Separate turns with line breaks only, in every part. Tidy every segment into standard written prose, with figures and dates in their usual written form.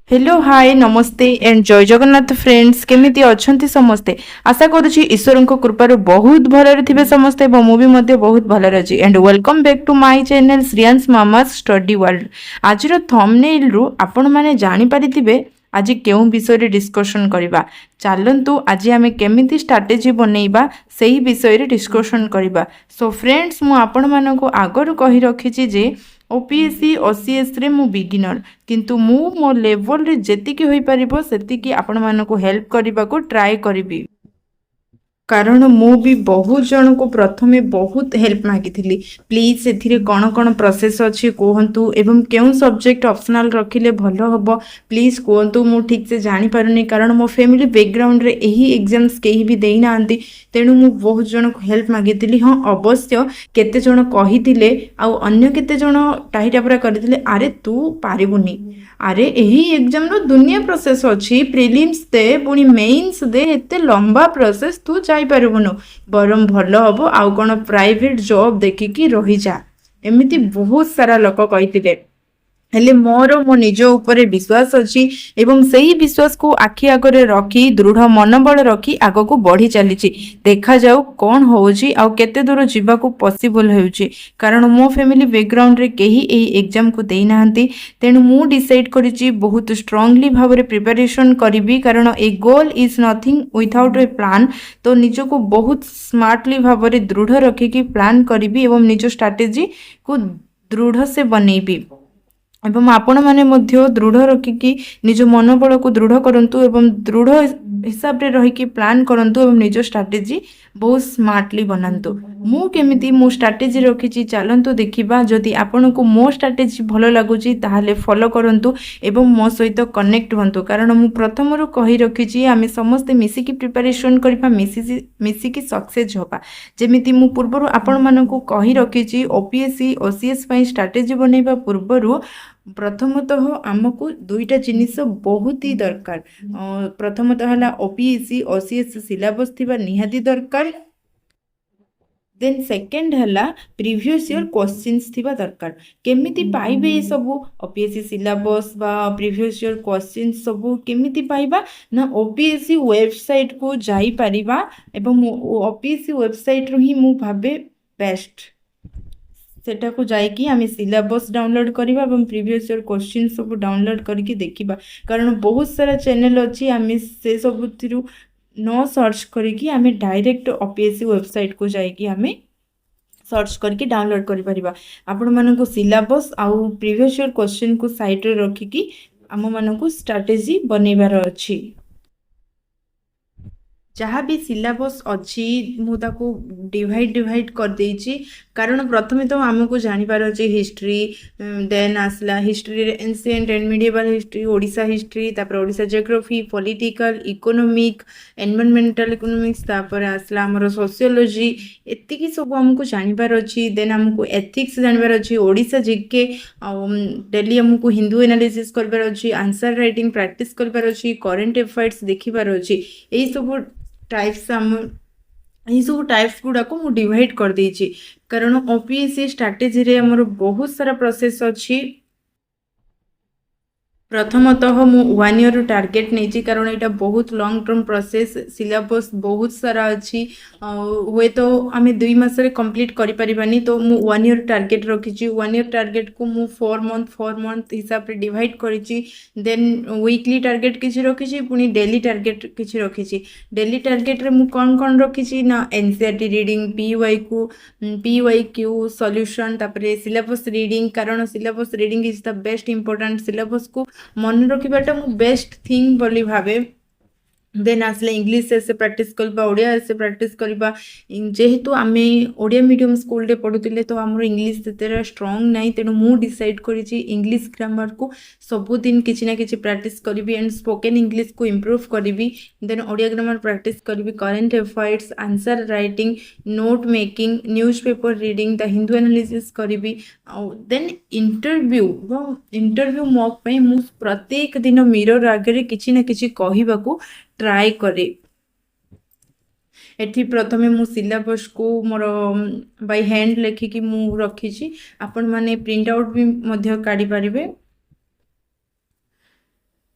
Hello, hi, ନମସ୍ତେ and Jai Jagannath friends. କେମିତି ଅଛନ୍ତି ସମସ୍ତେ? ଆଶା କରୁଛି ଈଶ୍ୱରଙ୍କ କୃପାରୁ ବହୁତ ଭଲରେ ଥିବେ ସମସ୍ତେ ଏବଂ ମୁଁ ବି ମଧ୍ୟ ବହୁତ ଭଲରେ ଅଛି। And welcome back to my channel, Shreyansh Mama's Study World। ଆଜିର ଥମ୍ବନେଲ୍ରୁ ଆପଣମାନେ ଜାଣିପାରିଥିବେ ଆଜି କେଉଁ ବିଷୟରେ ଡିସ୍କସନ୍ କରିବା। ଚାଲନ୍ତୁ, ଆଜି ଆମେ କେମିତି ଷ୍ଟ୍ରାଟେଜି ବନେଇବା, ସେହି ବିଷୟରେ ଡିସ୍କସନ୍ କରିବା। ସୋ ଫ୍ରେଣ୍ଡସ୍, ମୁଁ ଆପଣମାନଙ୍କୁ ଆଗରୁ କହି ରଖିଛି ଯେ ଓପିଏସ୍ସି, ଓସିଏସ୍ରେ ମୁଁ ବିଗିନର୍, କିନ୍ତୁ ମୁଁ ମୋ ଲେଭଲରେ ଯେତିକି ହୋଇପାରିବ ସେତିକି ଆପଣମାନଙ୍କୁ ହେଲ୍ପ କରିବାକୁ ଟ୍ରାଏ କରିବି। କାରଣ ମୁଁ ବି ବହୁତ ଜଣଙ୍କୁ ପ୍ରଥମେ ବହୁତ ହେଲ୍ପ ମାଗିଥିଲି, ପ୍ଲିଜ୍ ସେଥିରେ କ'ଣ କ'ଣ ପ୍ରୋସେସ୍ ଅଛି କୁହନ୍ତୁ ଏବଂ କେଉଁ ସବଜେକ୍ଟ ଅପସନାଲ୍ ରଖିଲେ ଭଲ ହେବ, ପ୍ଲିଜ୍ କୁହନ୍ତୁ, ମୁଁ ଠିକ୍ସେ ଜାଣିପାରୁନି। କାରଣ ମୋ ଫ୍ୟାମିଲି ବ୍ୟାକଗ୍ରାଉଣ୍ଡରେ ଏହି ଏକ୍ଜାମ୍ସ କେହି ବି ଦେଇନାହାନ୍ତି। ତେଣୁ ମୁଁ ବହୁତ ଜଣଙ୍କୁ ହେଲ୍ପ ମାଗିଥିଲି। ହଁ, ଅବଶ୍ୟ କେତେ ଜଣ କହିଥିଲେ ଆଉ ଅନ୍ୟ କେତେ ଜଣ ଟାହିଟାପରା କରିଥିଲେ, "ଆରେ, ତୁ ପାରିବୁନି। ଆରେ, ଏହି ଏକ୍ଜାମ୍ର ଦୁନିଆ ପ୍ରୋସେସ୍ ଅଛି। ପ୍ରିଲିମ୍ସ ଦେ, ପୁଣି ମେନ୍ସ ଦେ, ଏତେ ଲମ୍ବା ପ୍ରୋସେସ୍, ତୁ ଯାଇପାରିବୁନୁ। ବରଂ ଭଲ ହେବ ଆଉ କ'ଣ ପ୍ରାଇଭେଟ୍ ଜବ୍ ଦେଖିକି ରହିଯା।" ଏମିତି ବହୁତ ସାରା ଲୋକ କହିଥିଲେ। ହେଲେ ମୋର ମୋ ନିଜ ଉପରେ ବିଶ୍ୱାସ ଅଛି ଏବଂ ସେଇ ବିଶ୍ୱାସକୁ ଆଖି ଆଗରେ ରଖି, ଦୃଢ଼ ମନୋବଳ ରଖି ଆଗକୁ ବଢ଼ି ଚାଲିଛି। ଦେଖାଯାଉ କ'ଣ ହେଉଛି ଆଉ କେତେ ଦୂର ଯିବାକୁ ପସିବଲ୍ ହେଉଛି। କାରଣ ମୋ ଫ୍ୟାମିଲି ବ୍ୟାକଗ୍ରାଉଣ୍ଡରେ କେହି ଏହି ଏକ୍ଜାମକୁ ଦେଇନାହାନ୍ତି। ତେଣୁ ମୁଁ ଡିସାଇଡ଼୍ କରିଛି, ବହୁତ ଷ୍ଟ୍ରଙ୍ଗଲି ଭାବରେ ପ୍ରିପାରେସନ୍ କରିବି। କାରଣ a goal is nothing without a plan। ତ ନିଜକୁ ବହୁତ ସ୍ମାର୍ଟଲି ଭାବରେ ଦୃଢ଼ ରଖିକି ପ୍ଲାନ୍ କରିବି ଏବଂ ନିଜ ଷ୍ଟ୍ରାଟେଜିକୁ ଦୃଢ଼ ସେ ବନେଇବି। ଏବଂ ଆପଣମାନେ ମଧ୍ୟ ଦୃଢ଼ ରଖିକି ନିଜ ମନୋବଳକୁ ଦୃଢ଼ କରନ୍ତୁ ଏବଂ ଦୃଢ଼ ହିସାବରେ ରହିକି ପ୍ଲାନ୍ କରନ୍ତୁ ଏବଂ ନିଜ ଷ୍ଟ୍ରାଟେଜି ବହୁତ ସ୍ମାର୍ଟଲି ବନାନ୍ତୁ। ମୁଁ କେମିତି ମୋ ଷ୍ଟ୍ରାଟେଜି ରଖିଛି, ଚାଲନ୍ତୁ ଦେଖିବା। ଯଦି ଆପଣଙ୍କୁ ମୋ ଷ୍ଟ୍ରାଟେଜି ଭଲ ଲାଗୁଛି, ତାହେଲେ ଫଲୋ କରନ୍ତୁ ଏବଂ ମୋ ସହିତ କନେକ୍ଟ ହୁଅନ୍ତୁ। କାରଣ ମୁଁ ପ୍ରଥମରୁ କହି ରଖିଛି, ଆମେ ସମସ୍ତେ ମିଶିକି ପ୍ରିପାରେସନ୍ କରିବା, ମିଶିକି ସକ୍ସେସ୍ ହେବା। ଯେମିତି ମୁଁ ପୂର୍ବରୁ ଆପଣମାନଙ୍କୁ କହି ରଖିଛି, ଓପିଏସ୍ସି, ଓସିଏସ୍ ପାଇଁ ଷ୍ଟ୍ରାଟେଜି ବନେଇବା ପୂର୍ବରୁ ପ୍ରଥମତଃ ଆମକୁ ଦୁଇଟା ଜିନିଷ ବହୁତ ହି ଦରକାର। ପ୍ରଥମତଃ ହେଲା ଓପିଏସ୍ସି, ଓସିଏସ୍ ସିଲାବସ୍ ଥିବା ନିହାତି ଦରକାର। ଦେନ୍ ସେକେଣ୍ଡ ହେଲା ପ୍ରିଭିୟସ୍ ଇୟର୍ କ୍ୱଶ୍ଚିନ୍ସ ଥିବା ଦରକାର। କେମିତି ପାଇବେ ଏସବୁ? ଓପିଏସ୍ସି ସିଲାବସ୍ ବା ପ୍ରିଭିୟସ୍ ଇୟର୍ କ୍ୱଶ୍ଚିନ୍ସ ସବୁ କେମିତି ପାଇବା ନା ଓପିଏସ୍ସି ୱେବସାଇଟ୍କୁ ଯାଇପାରିବା ଏବଂ ଓପିଏସ୍ସି ୱେବସାଇଟ୍ରୁ ହିଁ ମୁଁ ଭାବେ ବେଷ୍ଟ। ସେଟାକୁ ଯାଇକି ଆମେ ସିଲାବସ୍ ଡାଉନଲୋଡ଼୍ କରିବା ଏବଂ ପ୍ରିଭିୟସ୍ ଇୟର୍ କ୍ୱଶ୍ଚିନ୍ ସବୁ ଡାଉନଲୋଡ଼୍ କରିକି ଦେଖିବା। କାରଣ ବହୁତ ସାରା ଚ୍ୟାନେଲ୍ ଅଛି, ଆମେ ସେ ସବୁଥିରୁ ନ ସର୍ଚ୍ଚ କରିକି ଆମେ ଡାଇରେକ୍ଟ ଓପିଏସ୍ସି ୱେବସାଇଟ୍କୁ ଯାଇକି ଆମେ ସର୍ଚ୍ଚ କରିକି ଡାଉନଲୋଡ଼୍ କରିପାରିବା। ଆପଣମାନଙ୍କୁ ସିଲାବସ୍ ଆଉ ପ୍ରିଭିୟସ୍ ଇୟର୍ କ୍ୱଶ୍ଚିନ୍କୁ ସାଇଡ଼୍ରେ ରଖିକି ଆମମାନଙ୍କୁ ଷ୍ଟ୍ରାଟେଜି ବନେଇବାର ଅଛି। ଯାହା ବି ସିଲାବସ୍ ଅଛି, ମୁଁ ତାକୁ ଡିଭାଇଡ଼ ଡିଭାଇଡ଼ କରିଦେଇଛି। କାରଣ ପ୍ରଥମେ ତ ଆମକୁ ଜାଣିବାର ଅଛି ହିଷ୍ଟ୍ରି। ଦେନ୍ ଆସିଲା ହିଷ୍ଟ୍ରିରେ ancient and medieval history, Odisha history, ତାପରେ Odisha geography, political, economic, environmental economics, ତାପରେ ଆସିଲା ଆମର ସୋସିଓଲୋଜି। ଏତିକି ସବୁ ଆମକୁ ଜାଣିବାର ଅଛି। ଦେନ୍ ଆମକୁ ଏଥିକ୍ସ ଜାଣିବାର ଅଛି, ଓଡ଼ିଶା ଜିକେ, ଆଉ ଡେଲି ଆମକୁ ହିନ୍ଦୁ ଆନାଲିସିସ୍ କରିବାର ଅଛି, ଆନ୍ସର୍ ରାଇଟିଂ ପ୍ରାକ୍ଟିସ୍ କରିବାର ଅଛି, କରେଣ୍ଟ ଆଫେୟାର୍ସ ଦେଖିବାର ଅଛି। ଏଇସବୁ ଟାଇପ୍ସ ଗୁଡ଼ାକୁ ମୁଁ ଡିଭାଇଡ଼ କରିଦେଇଛି। କାରଣ ଓପିଏସ୍ସି ଷ୍ଟ୍ରାଟେଜିରେ ଆମର ବହୁତ ସାରା ପ୍ରୋସେସ୍ ଅଛି। ପ୍ରଥମତଃ ମୁଁ ୱାନ୍ ଇୟର୍ ଟାର୍ଗେଟ୍ ନେଇଛି, କାରଣ ଏଇଟା ବହୁତ ଲଙ୍ଗ୍ ଟର୍ମ ପ୍ରୋସେସ୍, ସିଲାବସ୍ ବହୁତ ସାରା ଅଛି। ଆଉ ହୁଏତ ଆମେ 2 ମାସରେ କମ୍ପ୍ଲିଟ୍ କରିପାରିବାନି। ତ ମୁଁ ୱାନ୍ ଇୟର୍ ଟାର୍ଗେଟ୍ ରଖିଛି। ୱାନ୍ ଇୟର୍ ଟାର୍ଗେଟ୍କୁ ମୁଁ 4 ମନ୍ଥ, 4 ମନ୍ଥ ହିସାବରେ ଡିଭାଇଡ଼ କରିଛି। ଦେନ୍ ୱିକଲି ଟାର୍ଗେଟ୍ କିଛି ରଖିଛି, ପୁଣି ଡେଲି ଟାର୍ଗେଟ୍ କିଛି ରଖିଛି। ଡେଲି ଟାର୍ଗେଟ୍ରେ ମୁଁ କ'ଣ କ'ଣ ରଖିଛି ନା NCERT reading, PYQ solution, ତାପରେ ସିଲାବସ୍ ରିଡ଼ିଂ। କାରଣ syllabus reading is the best important। ସିଲାବସ୍କୁ ମନେ ରଖିବାଟା ମୁଁ ବେଷ୍ଟ ଥିଙ୍ଗ ବୋଲି ଭାବେ। ଦେନ୍ ଆସିଲା ଇଂଲିଶ ଏସେ ପ୍ରାକ୍ଟିସ୍ କରିବା, ଓଡ଼ିଆ ଏସେ ପ୍ରାକ୍ଟିସ୍ କରିବା। ଯେହେତୁ ଆମେ ଓଡ଼ିଆ ମିଡ଼ିୟମ୍ ସ୍କୁଲରେ ପଢ଼ୁଥିଲେ, ତ ଆମର ଇଂଲିଶ ସେତେଟା ଷ୍ଟ୍ରଙ୍ଗ ନାହିଁ। ତେଣୁ ମୁଁ ଡିସାଇଡ଼୍ କରିଛି, ଇଂଲିଶ ଗ୍ରାମାରକୁ ସବୁଦିନ କିଛି ନା କିଛି ପ୍ରାକ୍ଟିସ୍ କରିବି ଆଣ୍ଡ ସ୍ପୋକେନ୍ ଇଂଲିଶକୁ ଇମ୍ପ୍ରୁଭ୍ କରିବି। ଦେନ୍ ଓଡ଼ିଆ ଗ୍ରାମାର ପ୍ରାକ୍ଟିସ୍ କରିବି, current affairs, answer writing, note making, newspaper reading, The Hindu analysis କରିବି। ଆଉ ଦେନ୍ ଇଣ୍ଟରଭ୍ୟୁ ଇଣ୍ଟରଭ୍ୟୁ ମକ୍ ପାଇଁ ମୁଁ ପ୍ରତ୍ୟେକ ଦିନ ମିରର ଆଗରେ କିଛି ନା କିଛି କହିବାକୁ ଟ୍ରାଏ କରେ। ଏଠି ପ୍ରଥମେ ମୁଁ ସିଲାବସ୍କୁ ମୋର ବାଇ ହ୍ୟାଣ୍ଡ ଲେଖିକି ମୁଁ ରଖିଛି। ଆପଣମାନେ ପ୍ରିଣ୍ଟ ଆଉଟ୍ ବି ମଧ୍ୟ କାଢ଼ିପାରିବେ।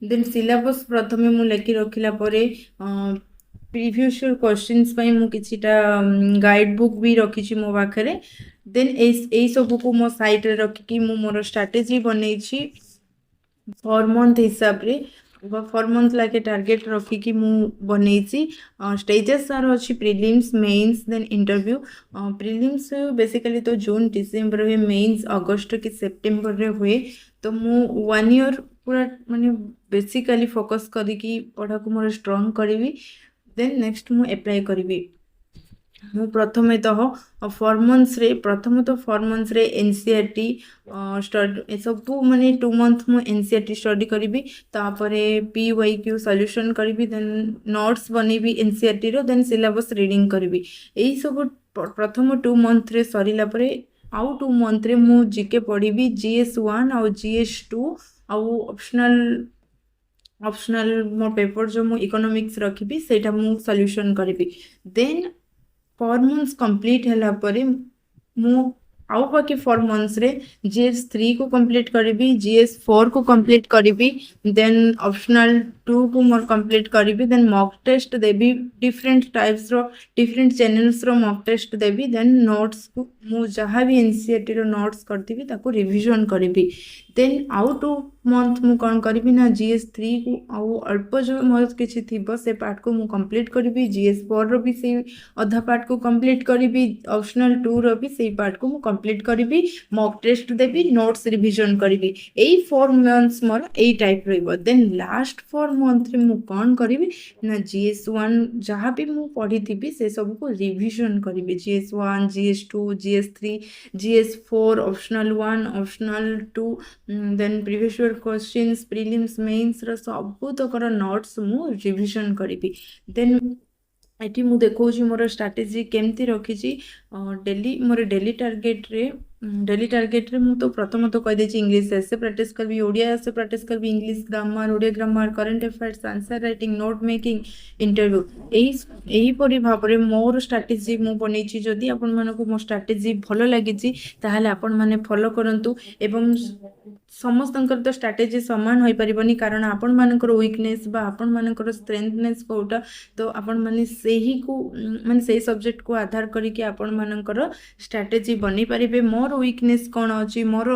ଦେନ୍ ସିଲାବସ୍ ପ୍ରଥମେ ମୁଁ ଲେଖି ରଖିଲା ପରେ ପ୍ରିଭିୟସ୍ ଇୟର୍ କ୍ୱେଶ୍ଚିନ୍ସ ପାଇଁ ମୁଁ କିଛିଟା ଗାଇଡ଼ ବୁକ୍ ବି ରଖିଛି ମୋ ପାଖରେ। ଦେନ୍ ଏଇ ସବୁକୁ ମୋ ସାଇଡ଼୍ରେ ରଖିକି ମୁଁ ମୋର ଷ୍ଟ୍ରାଟେଜି ବନେଇଛି। ଫର୍ ମନ୍ଥ ହିସାବରେ ବା ଫର୍ ମନ୍ଥ ଲାଗେ ଟାର୍ଗେଟ୍ ରଖିକି ମୁଁ ବନେଇଛି। ଷ୍ଟେଜେସ୍ ତାର ଅଛି ପ୍ରିଲିମ୍ସ, ମେନ୍ସ, ଦେନ୍ ଇଣ୍ଟରଭ୍ୟୁ। ପ୍ରିଲିମ୍ସ ବେସିକାଲି ତ ଜୁନ୍ ଡିସେମ୍ବର ହୁଏ, ମେନ୍ସ ଅଗଷ୍ଟ କି ସେପ୍ଟେମ୍ବରରେ ହୁଏ। ତ ମୁଁ ୱାନ୍ ଇୟର୍ ପୁରା ମାନେ ବେସିକାଲି ଫୋକସ୍ କରିକି ପଢ଼ାକୁ ମୋର ଷ୍ଟ୍ରଙ୍ଗ କରିବି, ଦେନ୍ ନେକ୍ସଟ ମୁଁ ଆପ୍ଲାଏ କରିବି। ମୁଁ ପ୍ରଥମେତଃ ଫୋର୍ ମନ୍ଥସରେ, ପ୍ରଥମତଃ ଫୋର୍ ମନ୍ଥସରେ ଏନସିଇଆରଟି ଷ୍ଟଡି ଏସବୁ, ମାନେ 2 ମନ୍ଥ ମୁଁ ଏନସିଇଆରଟି ଷ୍ଟଡି କରିବି। ତାପରେ ପିୱାଇକ୍ୟୁ ସଲ୍ୟୁସନ୍ କରିବି, ଦେନ୍ ନୋଟ୍ସ ବନେଇବି ଏନସିଇଆରଟିର, ଦେନ୍ ସିଲାବସ୍ ରିଡ଼ିଂ କରିବି। ଏଇସବୁ ପ୍ରଥମ 2 ମନ୍ଥରେ ସରିଲା ପରେ ଆଉ 2 ମନ୍ଥରେ ମୁଁ ଜିକେ ପଢ଼ିବି, ଜିଏସ୍ 1 ଆଉ ଜିଏସ୍ 2 ଆଉ ଅପସନାଲ୍ ଅପସନାଲ୍ ମୋ ପେପର୍ ଯେଉଁ ମୁଁ ଇକୋନୋମିକ୍ସ ରଖିବି, ସେଇଟା ମୁଁ ସଲ୍ୟୁସନ୍ କରିବି। ଦେନ୍ 4 ମନ୍ଥସ୍ କମ୍ପ୍ଲିଟ୍ ହେଲା ପରେ ମୁଁ ଆଉ ବାକି 4 ମନ୍ଥସରେ ଜିଏସ୍ 3କୁ କମ୍ପ୍ଲିଟ୍ କରିବି, ଜିଏସ୍ 4କୁ କମ୍ପ୍ଲିଟ୍ କରିବି, ଦେନ୍ ଅପସନାଲ୍ 2କୁ ମୋର କମ୍ପ୍ଲିଟ୍ କରିବି, ଦେନ୍ ମକ୍ ଟେଷ୍ଟ ଦେବି, ଡିଫରେଣ୍ଟ ଟାଇପ୍ସର, ଡିଫରେଣ୍ଟ ଚ୍ୟାନେଲ୍ସର ମକ୍ ଟେଷ୍ଟ ଦେବି। ଦେନ୍ ନୋଟ୍ସକୁ ମୁଁ ଯାହା ବି ଏନସିଇଆରଟିର ନୋଟ୍ସ କରିଥିବି, ତାକୁ ରିଭିଜନ୍ କରିବି। ଦେନ୍ ଆଉ 2 ମନ୍ଥ ମୁଁ କ'ଣ କରିବି ନା ଜିଏସ୍ 3କୁ ଆଉ ଅଳ୍ପ ଯେଉଁ ମୋର କିଛି ଥିବ, ସେ ପାର୍ଟକୁ ମୁଁ କମ୍ପ୍ଲିଟ୍ କରିବି। ଜିଏସ୍ 4ର ବି ସେଇ ଅଧା ପାର୍ଟକୁ କମ୍ପ୍ଲିଟ୍ କରିବି, ଅପସନାଲ୍ 2ର ବି ସେଇ ପାର୍ଟକୁ ମୁଁ କମ୍ପ୍ଲିଟ୍ କରିବି, ମକ୍ ଟେଷ୍ଟ ଦେବି, ନୋଟ୍ସ ରିଭିଜନ୍ କରିବି। ଏଇ 4 ମନ୍ଥସ୍ ମୋର ଏଇ ଟାଇପ୍ ରହିବ। ଦେନ୍ ଲାଷ୍ଟ 4 ମନ୍ଥରେ ମୁଁ କ'ଣ କରିବି ନା ଜିଏସ୍ 1 ଯାହା ବି ମୁଁ ପଢ଼ିଥିବି, ସେସବୁକୁ ରିଭିଜନ୍ କରିବି। GS 1, GS 2, GS 3, GS 4, optional 1, optional 2, then previous year questions, prelims, ମେନ୍ସର ସବୁତକର ନୋଟ୍ସ ମୁଁ ରିଭିଜନ୍ କରିବି। ଦେନ୍ ଏଠି ମୁଁ ଦେଖାଉଛି ମୋର ଷ୍ଟ୍ରାଟେଜି କେମିତି ରଖିଛି। ଡେଲି ମୋର ଡେଲି ଟାର୍ଗେଟରେ ମୁଁ ତ ପ୍ରଥମତଃ କହିଦେଇଛି, ଇଂଲିଶ ଏସେ ପ୍ରାକ୍ଟିସ୍ କରିବି, ଓଡ଼ିଆ ଏସେ ପ୍ରାକ୍ଟିସ୍ କରିବି, English grammar, Odia grammar, current affairs, answer writing, note making, interview। ଏହିପରି ଭାବରେ ମୋର ଷ୍ଟ୍ରାଟେଜି ମୁଁ ବନେଇଛି। ଯଦି ଆପଣମାନଙ୍କୁ ମୋ ଷ୍ଟ୍ରାଟେଜି ଭଲ ଲାଗିଛି, ତାହେଲେ ଆପଣମାନେ ଫଲୋ କରନ୍ତୁ। ଏବଂ ସମସ୍ତଙ୍କର ତ ଷ୍ଟ୍ରାଟେଜି ସମାନ ହୋଇପାରିବନି, କାରଣ ଆପଣମାନଙ୍କର ୱିକନେସ୍ ବା ଆପଣମାନଙ୍କର ଷ୍ଟ୍ରେଙ୍ଗନେସ୍ କେଉଁଟା, ତ ଆପଣମାନେ ସେହିକୁ ମାନେ ସେଇ ସବଜେକ୍ଟକୁ ଆଧାର କରିକି ଆପଣମାନଙ୍କର ଷ୍ଟ୍ରାଟେଜି ବନେଇ ପାରିବେ। ମୋର ୱିକନେସ୍ କ'ଣ ଅଛି, ମୋର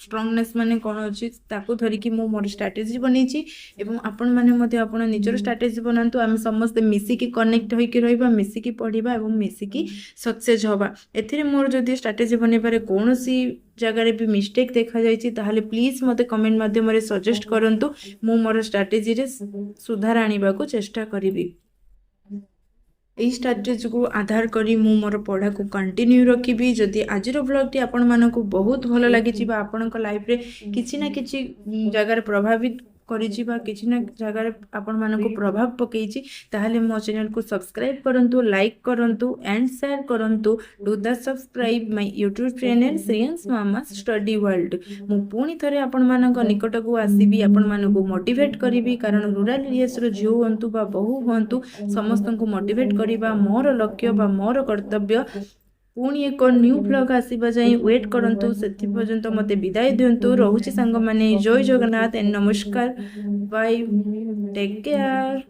ଷ୍ଟ୍ରଙ୍ଗନେସ୍ ମାନେ କ'ଣ ଅଛି, ତାକୁ ଧରିକି ମୁଁ ମୋର ଷ୍ଟ୍ରାଟେଜି ବନେଇଛି। ଏବଂ ଆପଣମାନେ ମଧ୍ୟ ଆପଣ ନିଜର ଷ୍ଟ୍ରାଟେଜି ବନାନ୍ତୁ। ଆମେ ସମସ୍ତେ ମିଶିକି କନେକ୍ଟ ହୋଇକି ରହିବା, ମିଶିକି ପଢ଼ିବା ଏବଂ ମିଶିକି ସକ୍ସେସ୍ ହେବା। ଏଥିରେ ମୋର ଯଦି ଷ୍ଟ୍ରାଟେଜି ବନେଇବାରେ କୌଣସି ଜାଗାରେ ବି ମିଷ୍ଟେକ୍ ଦେଖାଯାଇଛି, ତାହେଲେ ପ୍ଲିଜ୍ ମୋତେ କମେଣ୍ଟ ମାଧ୍ୟମରେ ସଜେଷ୍ଟ କରନ୍ତୁ। ମୁଁ ମୋର ଷ୍ଟ୍ରାଟେଜିରେ ସୁଧାର ଆଣିବାକୁ ଚେଷ୍ଟା କରିବି। ଏଇ ଷ୍ଟ୍ରାଟେଜିକୁ ଆଧାର କରି ମୁଁ ମୋର ପଢ଼ାକୁ କଣ୍ଟିନ୍ୟୁ ରଖିବି। ଯଦି ଆଜିର ବ୍ଲଗ୍ଟି ଆପଣମାନଙ୍କୁ ବହୁତ ଭଲ ଲାଗିଛି ବା ଆପଣଙ୍କ ଲାଇଫ୍ରେ କିଛି ନା କିଛି ଜାଗାରେ ପ୍ରଭାବିତ କରିଛି ବା କିଛି ନା ଜାଗାରେ ଆପଣମାନଙ୍କୁ ପ୍ରଭାବ ପକେଇଛି, ତାହେଲେ ମୋ ଚ୍ୟାନେଲକୁ ସବସ୍କ୍ରାଇବ୍ କରନ୍ତୁ, ଲାଇକ୍ କରନ୍ତୁ ଆଣ୍ଡ ସେୟାର କରନ୍ତୁ। Do the subscribe my YouTube channel, Shreyansh Mama Study World। ମୁଁ ପୁଣି ଥରେ ଆପଣମାନଙ୍କ ନିକଟକୁ ଆସିବି, ଆପଣମାନଙ୍କୁ ମୋଟିଭେଟ୍ କରିବି, କାରଣ ରୁରାଲ୍ ଏରିଆସ୍ର ଝିଅ ହୁଅନ୍ତୁ ବା ବୋହୂ ହୁଅନ୍ତୁ, ସମସ୍ତଙ୍କୁ ମୋଟିଭେଟ୍ କରିବା ମୋର ଲକ୍ଷ୍ୟ ବା ମୋର କର୍ତ୍ତବ୍ୟ। ପୁଣି ଏକ ନ୍ୟୁ ବ୍ଲଗ୍ ଆସିବା ଯାଏଁ ୱେଟ୍ କରନ୍ତୁ। ସେଥି ପର୍ଯ୍ୟନ୍ତ ମୋତେ ବିଦାୟ ଦିଅନ୍ତୁ। ରହୁଛି ସାଙ୍ଗମାନେ, ଜୟ ଜଗନ୍ନାଥ ଆଣ୍ଡ ନମସ୍କାର। Bye, take care.